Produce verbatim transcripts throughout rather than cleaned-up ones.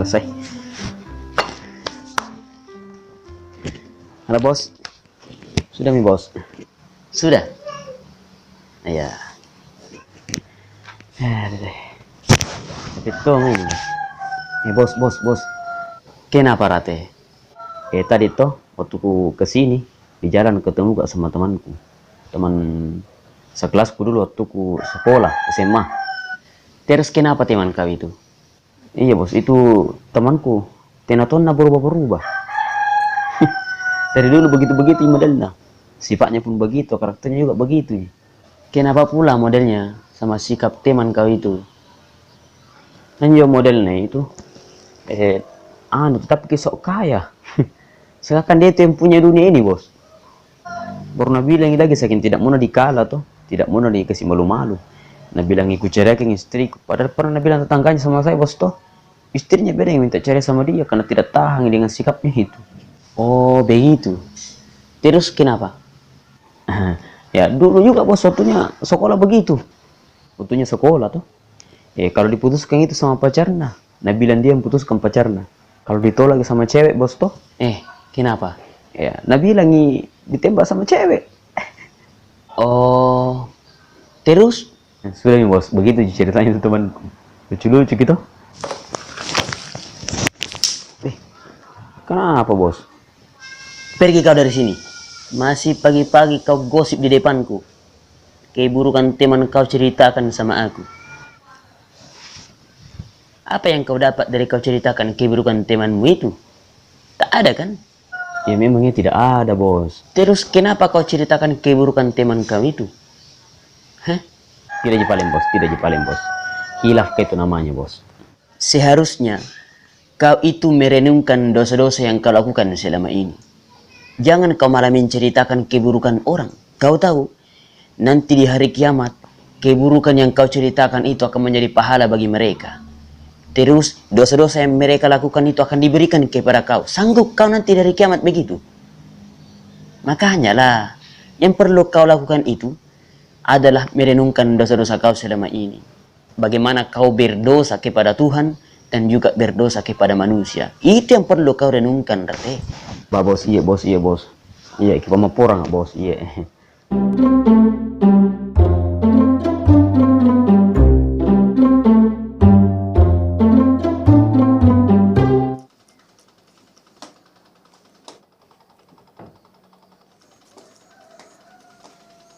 Sai. Halo, Bos. Sudah mi, Bos? Sudah? Iya. Eh, deh, deh. Tapi tong ini. Eh, Bos, Bos, Bos. Kenapa, Rate? Eh, tadi toh, waktu ku ke sini, di jalan ketemu ka sama temanku. Teman sekelasku dulu waktu ku sekolah S M A. Terus kenapa teman kau itu? Iya, Bos, itu temanku. Tena tonna berubah-berubah. Dari dulu begitu-begitu modelnya. Sifatnya pun begitu, karakternya juga begitu. Kenapa pula modelnya sama sikap teman kau itu? Kan jo modelnya itu, eh, anu, tetap ki sok kaya. Sedangkan dia itu yang punya dunia ini, Bos. Baru nabilang lagi, saking tidak mau dikala toh, tidak mau dikasih malu-malu. Nabilang, "Ku ceraikan istriku." Padahal pernah nabilang tetangganya sama saya, Bos, toh. Istrinya beda yang minta cerai sama dia karena tidak tahan dengan sikapnya itu. Oh, begitu. Terus kenapa? Ya, dulu juga, Bos, waktunya sekolah begitu. Waktunya sekolah toh. Eh, kalau diputuskan itu sama pacarna, nabilang dia yang putuskan pacarna. Kalau ditolak sama cewek, Bos, toh? Eh, kenapa? Ya, nabilang i-, ditembak sama cewek. Oh, terus? Ya, sudah nih, Bos, begitu ceritanya itu temanku. Lucu-lucu gitu. Eh, kenapa, Bos? Pergi kau dari sini. Masih pagi-pagi kau gosip di depanku. Keburukan teman kau ceritakan sama aku. Apa yang kau dapat dari kau ceritakan keburukan temanmu itu? Tak ada, kan? Ya, memangnya tidak ada, Bos. Terus kenapa kau ceritakan keburukan teman kau itu? Hah? Tidak ji paling, Bos. Tidak ji paling, Bos. Khilaf ke itu namanya, Bos. Seharusnya kau itu merenungkan dosa-dosa yang kau lakukan selama ini. Jangan kau malah menceritakan keburukan orang. Kau tahu, nanti di hari kiamat, keburukan yang kau ceritakan itu akan menjadi pahala bagi mereka. Terus, dosa-dosa yang mereka lakukan itu akan diberikan kepada kau. Sanggup kau nanti di hari kiamat begitu? Makanya lah, yang perlu kau lakukan itu adalah merenungkan dosa-dosa kau selama ini. Bagaimana kau berdosa kepada Tuhan dan juga berdosa kepada manusia. Itu yang perlu kau renungkan, Rate. Ba, Bos, iya, Bos, iya, Bos. Iya, ki pamapporang, Bos, iya.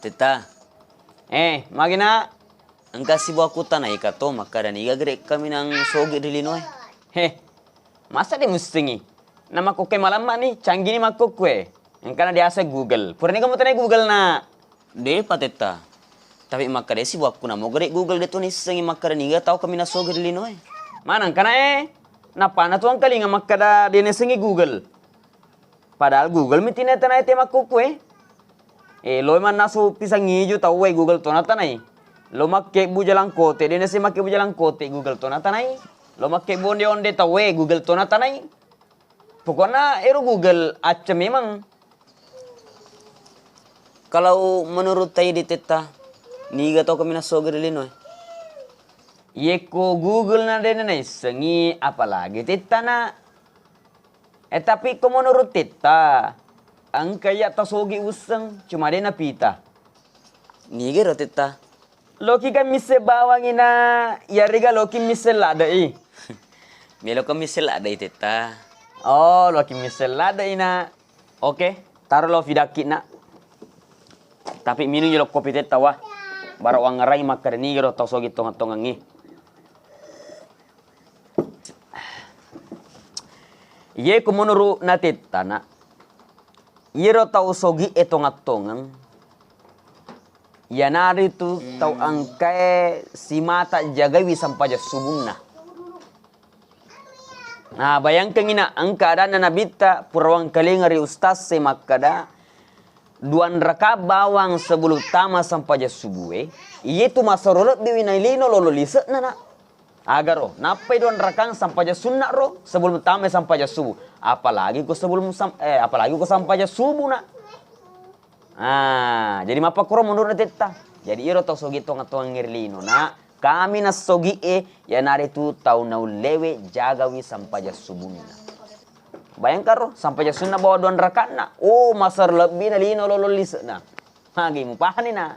Tetta. Eh, magi, Nak? Engka sibuakku tanaika to, makkada niga gere' kaminang sogi ri linoe. He, masa de' muissengngi? Namakkukkoe malamma ni, canggini makkukkue. Engkana diaseng Google. Puraniga mutanai Google, Nak? De'pa, Tetta. Tapi makkada sibuakku namo gere' Google de' to naissengngi makkada niga tau kaminang sogi ri linoe. Maneng kana e? Napana tu engkalinga makkada de' naissengngi Google. Padahal Google mi tinatanai te makkukkue. Eh, loi mannasu pisang ijo tauwe, Google to natanai. Lo makkebbu jalangkote, de' nasi makkebbu jalangkote, Google to natanai. Lo makkebbu onde-onde tauwe, Google to natanai. Pokokna ero Google acca memang. Kalau menurut tai di Tetta, niga tau kaminang sogi ri linoe? Yekko Google na de' naissengngi, apalagi Tetta, Nak. Eh, tapi ko menurut Tetta, engka iya tau sogi uisseng, cuma de' napita. Niga ro, Tetta? Loki kan misseng bawangngi, Nak, iyarega loki misseng ladde'i. Melo ko misseng ladde'i, Tetta. Oh, loki misseng ladde'i, Nak. Oke, taro lo fidakki, Nak. Tapi minung jolo kopi, Tetta, wa. Bara wangngerangi makkada niga ro tau sogi tongeng-tongengngi. Iye ko menurut na Tetta, Nak, iyaro tau sogi e tongeng-tongeng, iyanaritu tau engkae simata jagaiwi sampajang subunna. Nah, bayangkangngi, Nak, engka adanna Nabitta pura wangkalinga ri ustaz e makkada, duanrakang bawang sebelum tama sampajang subue, iyetu masero lebbiwi nailino lolo lise'na, Nak. Agaro, nappai duanrakang sampajang sunna ro sebelum tamai sampajang subuh. Apalagi ko sebelum sam-, eh, apalagi ko sampajang subuh, Nak. Ah, jadi mappakkuro menurut Tetta. Jadi iyaro tau sogi tongeng-tongeng ri lino, Nak, Kami nassogi'e, iyanaritu tau naullewe jagawi sampajang subunna. Bayangkaro, sampajang sunna bawa dua raka'na. Oh, maser lebbi na lino lolo lise'na. Magi mupahani na?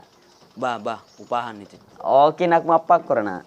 Bah, bah, upahani tu. Oke, nak mappakkorana.